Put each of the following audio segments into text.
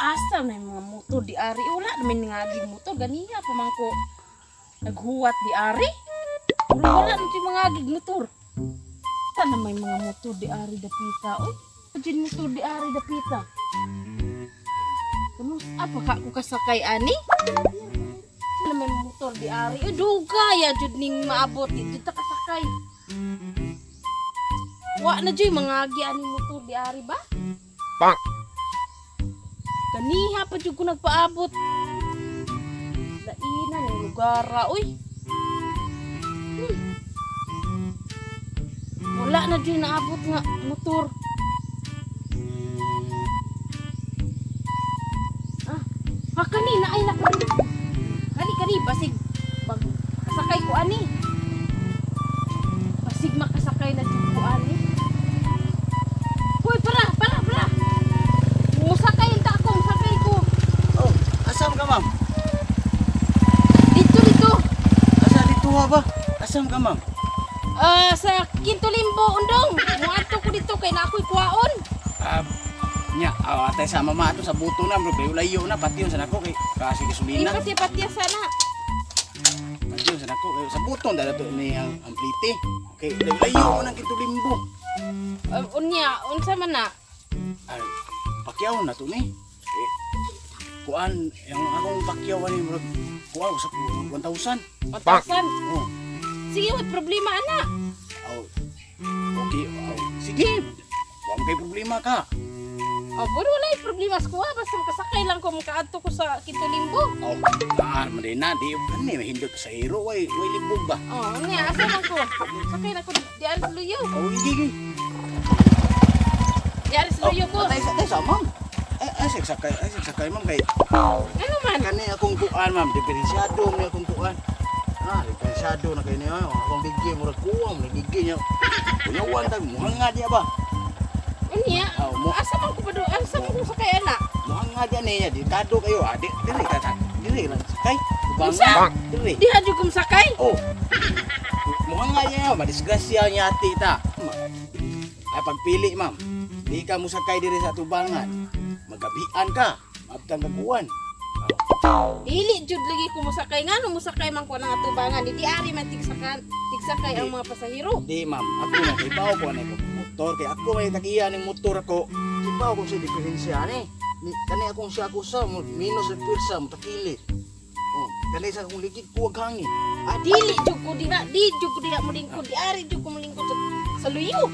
Asa na yung mga motor di ari? Wala naman nga aging motor. Ganiha pa man ko naghuwat di ari. Pero wala na yung mga aging motor. Sana may mga motor di ari dapita. Oy, dyan motor di ari dapita. Kanus, apa ka ko kasakay ani? Wala may motor di ari. Uy, dugay ya jud ning maabot di jud ta kasakay. Wa na jud mga agi ani motor di ari ba? Bang. Kaniha pa jud ko nagpaabot. Laina ning lugar, uy. Wala na jud naabot nga motor. Ah, kanina ay nakani. Kani kani basig bag kasakay ko ani. Basig makasakay na jud ko ani. Hoy, para, para, para. Musakay ta ako, musakay ko. Oh, asam ka, ma'am? Dito, dito. Asa dito ba? Asam ka, ma'am? Ah, sa Quinto Limbo, undong. Muadto ko dito kay na ako'y kuwaon. Nya, atay sa mama ato sa buto na, bro, layo layo na pati yun sa nako kay kasi gasolina. Ipati-pati sana. Pati yun sa nako kay sa buto na to ni ang plite. Kay layo layo nang Quinto Limbo. Unya, unsa man na? Ay, pakyaw na to ni. Eh, kuan, yung akong pakyaw ani murag kuan sa 1,000. 1,000. Oh. Sige, may problema ana. Oh. Okay, oh. Sige. Wa kay problema ka. Oh, pero wala yung problema sa kuha. Basta makasakay lang ko, makaadto ko sa Quinto Limbo. Oh, naar man din na di kani mahindot sa hero way way libog ba. Oh, unya, asa man ko? Sakay na ko diyan sa luyo. Oh, sige. Sige. Diyan sa luyo ko. Atay sa tay sa ma'am. Ay, ay sakay, ay sakay ma'am kay Ano man? kani akong kuan ma'am, diferensyado ni akong kuan. Ah, diferensyado na kay niyo. Akong bigay murag kuwang ni bigay niya. Kuyawan tag muhanga diya ba? Unya, Oh, mo asa man ko pa do? Asa man ko sakay ana? muhanga diya niya delikado kayo. Ah, di diri ka sa diri lang sakay. Unsa? Tubangan. Diri. Diha jud ko sakay. Oh. Muhanga niya, madisgrasya niya ati ta. Ay pagpili ma'am. Di ka musakay diri sa tubangan. Magabian ka, maabtang kaguan. Dili jud lagi ko mosakay, ngano mosakay man ko nang atubangan. Di ari man tigsakan, tigsakay ang mga pasahero. Di ma'am, ako na kay bawo ko ani motor kay ako may tagiya ning motor ako. Kibaw ko sa diferensya ani. Ni kani akong siya ako sa minus sa pwersa mo takili. Oh, kani sa akong ligid kuwag hangin. Ah, dili jud ko diha, di jud ko diha molingkod, di ari jud ko molingkod sa luyo.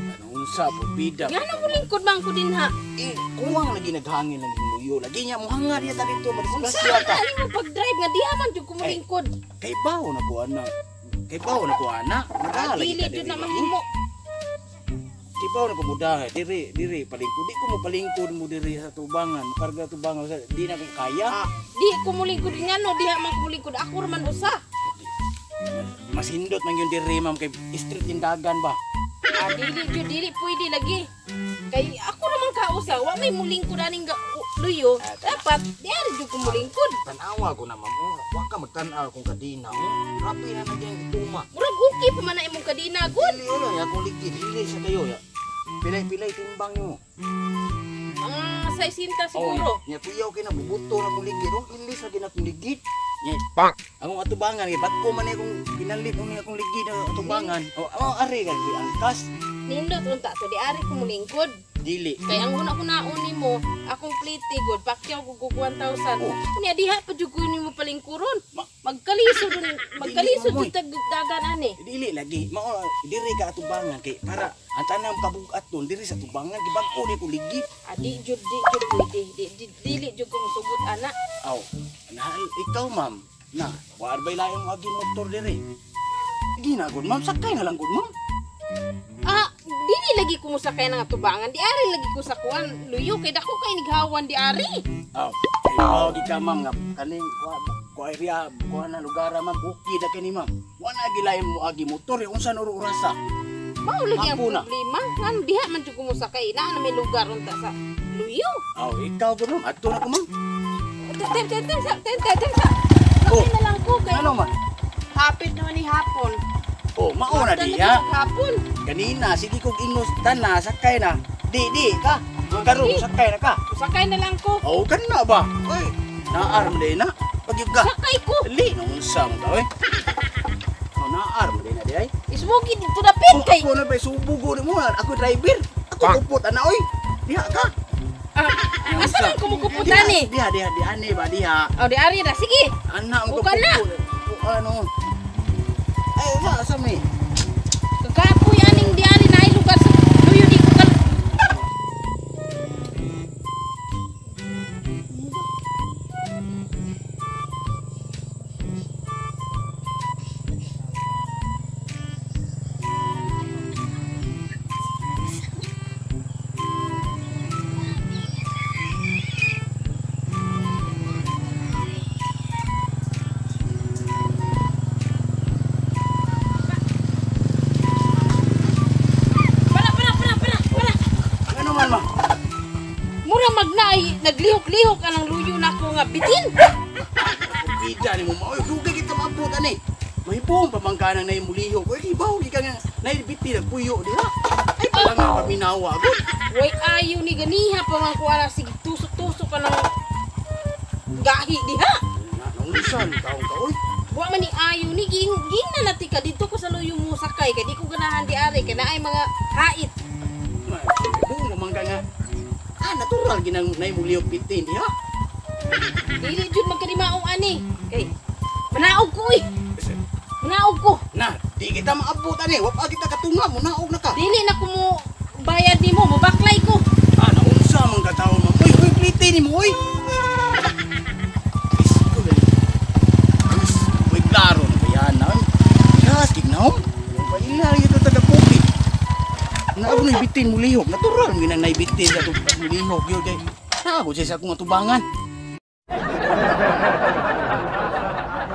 Ano unsa po bida. Ngano molingkod man ko dinha? Eh, kuwang lagi naghangin lang yung luyo. Lagi niya muhanga diya ta dito Unsa madisgrasya man ka. na nimo pag-drive nga diha man jud ko molingkod? Kay bawo na ko ana. Kay bawo na ko ana. Ah, Nagalagi dili ka jud diri. na mahimo. Kay bawo na ko mudahay diri diri palingkod. Di ko mo palingkod mo diri sa tubangan. Karga tubangan sa di na ko kaya. Ah, di ko molingkod, ngano diha man ko molingkod, ako ra man usa. Mas hindot man yun diri ma'am kay street tindagan ba. Ah, dili jud, dili pwede lagi. Kay ako ra man kausa, wa may molingkod aning luyo. Dapat di ari jud ko molingkod. Tanawa ko na ma'am. Oh, wa ka magtan-aw kung kadina. Oh. Rapi na na diyang ituma. Murag okay pa man na imong kadina gud. Dili wala akong ligid. Dili sa kayo ya. Pilay-pilay timbang nyo. Mga 60 siguro. Oh, nya kuyaw kay na bubuto na akong ligid. Oh, ilis lagi na akong ligid. Nya, akong atubangan kay bat ko man ni akong pinalit ni akong ligid ang atubangan. Oh, oh ari ka di angkas. Nindot unta to, di ari ko molingkod. Dili. Kay ang una ko naon nimo, akong plite gud, pakyaw ko og 1,000. Oh. Unya diha pa jud ko nimo palingkuron. Magkalisod dun, magkalisod Dili, jud tag dagan ani. Dili lagi. Mao diri ka atubangan kay para ang tanang kabugat doon diri sa tubangan gibag-o ni ko ligid. Ah, di jud pwede. Di, di, dili jud ko mosugot ana. Aw, nahal ikaw ma'am. Na, wa bay laing mo agi motor diri. Di na gud ma'am, sakay na lang gud ma'am. Ah, dili lagi ko mosakay nga tubangan. Di ari lagi ko sa kuan luyo kay dako kay nighawan di ari. Aw, oh, di ka ma'am nga kaning kuha kuha area kuha na lugar ma'am bukid na kini ma'am. Wa na gilain mo agi motor unsa na orasa. Mao lagi ang Apo na. problema. Ngano diha man jud ko mosakay na na may lugar unta sa luyo. Aw, ikaw gud ma'am, adto na ko ma'am. Tem tem tem sa tem tem tem sa. Oh. Sakay na lang ko kay Ano man? hapit naman ni hapon. Oh, mao na Hapit diha. Hapon. Kanina sige kog ingos tana sakay na. Di di ka. Karon sakay na ka. Sakay na lang ko. Oh, kana ba? Oy, naar man na. Pagyud ka. Sakay ko. Dali nung unsa mo ta oy. Oh, naar man na di ay. Ismugi dito dapit kay. Ako na ba subugo nimo? Ako driver. Ako kupot ana oy. Diha ka. Asa man kumukuputan ni? Diha diha di ani ba diha. Oh, di ari na. Sige. Ana mo Uka na. Ano? Ay, sa mi. Kakapoy aning di ari na ay lugar sa luyo di ko kan. Para. Ano man ma? Mura magnaay, naglihok-lihok anang luyo nako nga bitin. Bida ni mo ma. Oy, dugay kita maabot ani. Mahipong pa man ka nang naimulihok. Oy, ibaw gi ka nga naibitin nagpuyo diha. Ay pala nga paminawa gud. Way ayo ni ganiha pa man ko ara sige tusok-tusok ka ng gahi diha. Naunsa ni taong ka oy. Wa man ni ayo ni ging ging na nati ka dito ko sa luyo mo sakay kay di ko ganahan di ari kay naay mga hait. Mahipong pa man ka nga. Ah, natural ginang naimulihok bitin diha. Dili jud man kani maong ani. Kay manaog ko oy. Manaog ko. Na, di kita maabot ani. Wa pa kita katunga, munaog na ka. Dili na ko mo bayad nimo, mobaklay ko. Ah, naunsa man ka taon ma. Uy, uy, plite nimo oy. Isko dali. Uy, klaro na ba yan na? Gas, gignaw. Paila ito taga kopi. Naog na ibitin mo lihok. Natural mo ginang naibitin sa mulihok yun kay. Nago siya sa akong atubangan.